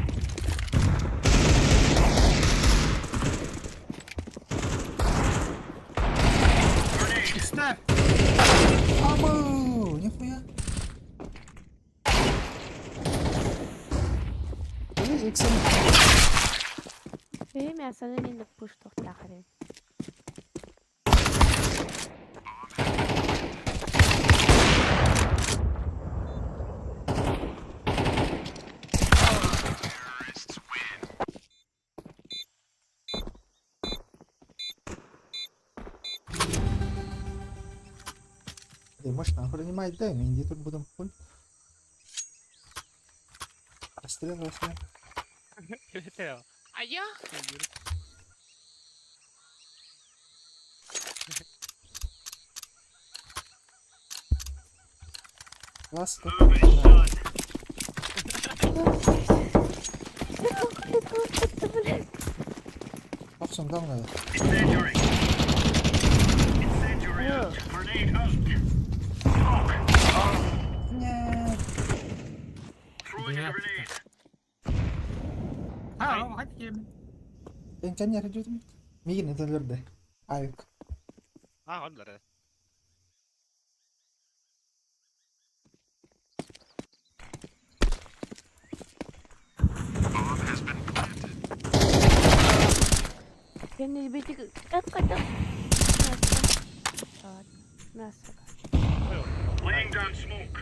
Grenade. Үстэ! Абу, нихуя. Блин, иксен. Время санын пуш тухтахрын. Ты можешь нахуй принимать, дай, мы иди тут будем хуй. Расстрел, расстрел. А я? Класс, Move it, son. Охсон, давно. Incendiary. Incendiary out. Grenade out. Smoke. Нет. Throwing a grenade. Ha, hadi girelim. Инженер идет. Мигин это лерде. Авик. А, он да. Кэннер битик ката. Мясо. Laying down smoke.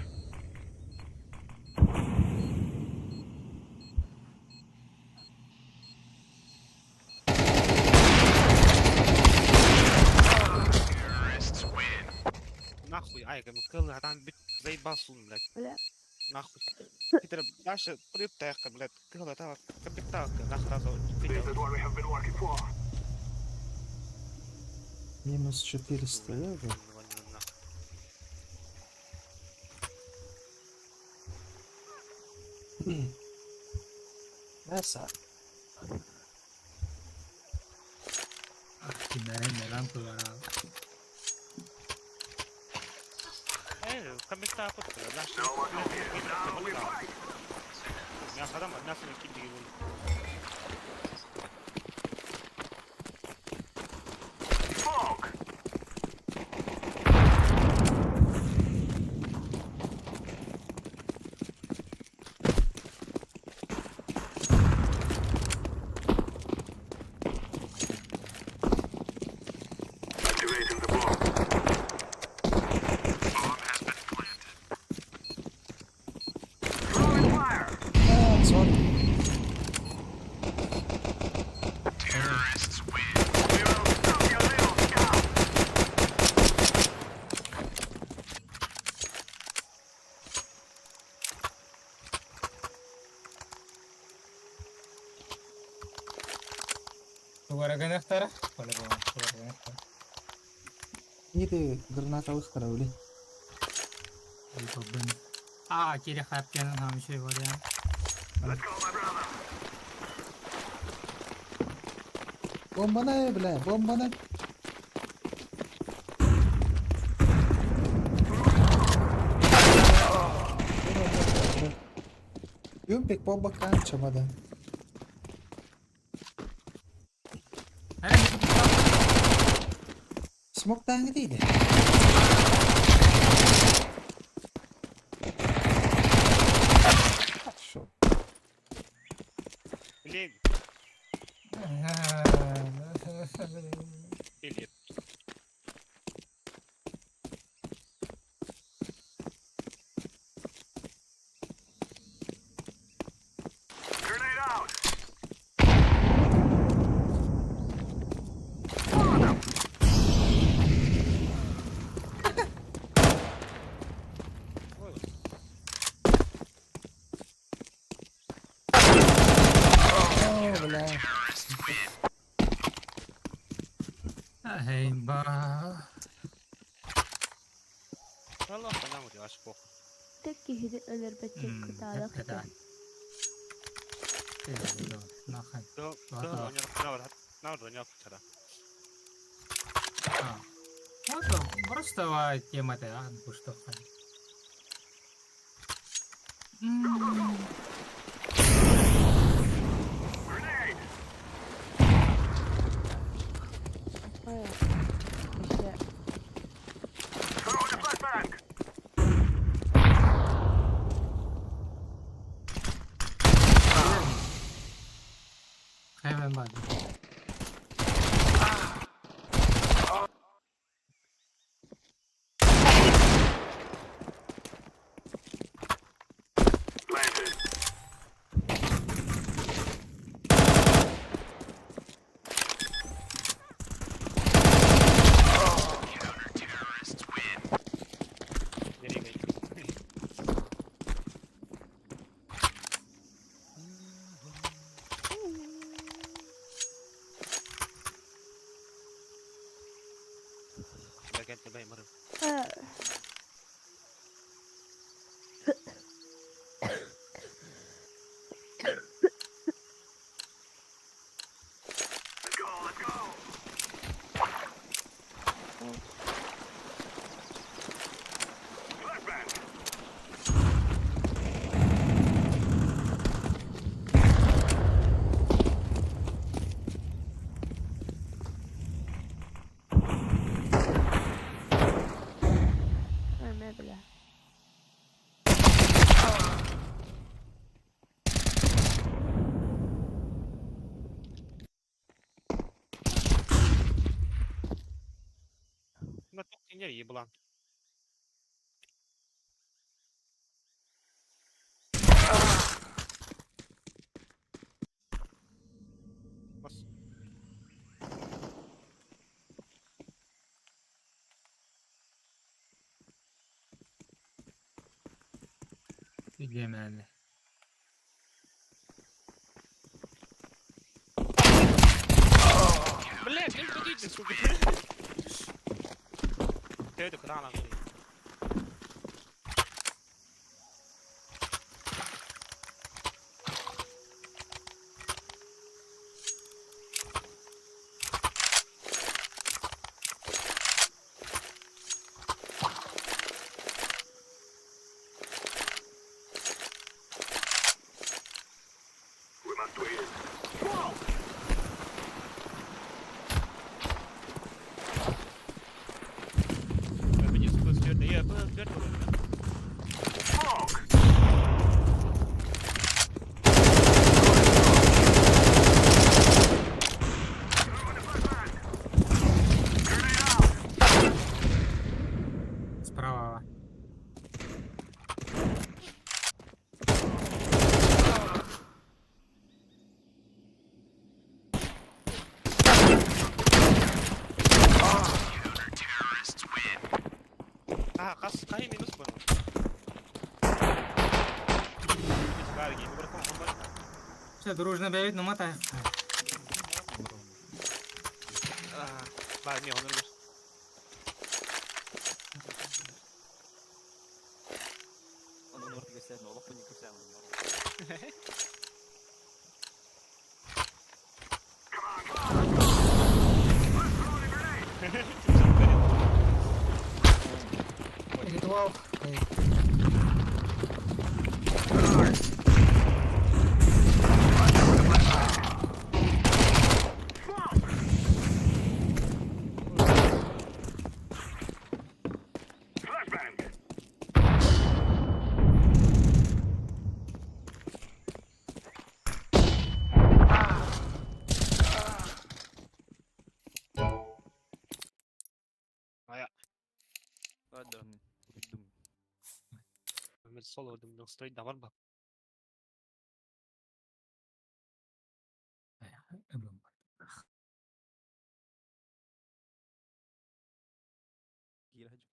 Нахуй, ай, кылы адам бит заебался, блядь. Бля. Нахуй. Питер, дальше прыптаха, блядь. Кылы там капиталка, нахуй разу. Минус 400 евро. Мясо. Kimlerin neden var abi? Э, капиталка, дальше. Мясо адам, мясо не кидки. Smoke. Activating the bomb. Throwing fire. А, sorry. We will stop your little scum. Duvara ganahtara. Wala ba? Duvara ganahtara. Иди гранатовых кораблей. Aa, geri xarpganın hamı şey var ya. Let's go, my brother. Бомбана, бля, бомбана. Юмпик бомба кан чемодан. Смок таңы дейді. Хорошо. Блин, или. Эй, ба. Аллах, она вот аж плохо. Tek киһини өлөрбөччө кытаанах Это. этэ. Нахай. Да, Ладно. да, у него на у него вчера. А. Вот просто тема-то, а, ну что Ой, еще. Throwing a flashbang. Heaven body. Planted. Не ригай. Бәкән тебе мырым. А, Let's go, let's go. Flashbang. ой, бля. На ток не еблан. Бас. Гениально. Блядь, я не иди, сука. Ты это куда она? We must win. Smoke! Smoke! Throwing a flashbang. Grenade out. Справа. А, қас қай минус бұны? Все, дружно бейт, ну мотай. Бар, мен оны бір. Onu orta gösterme. Allah bunu gösterme. Ритуал. Flashbang. Hadi. Duydum. Мен сол өдімнің строй да бар ба? Gir hacı.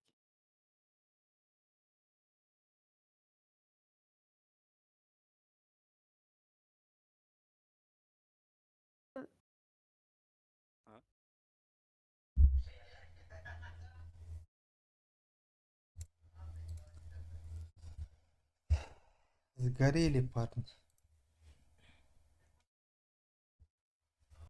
Сгорели, парни.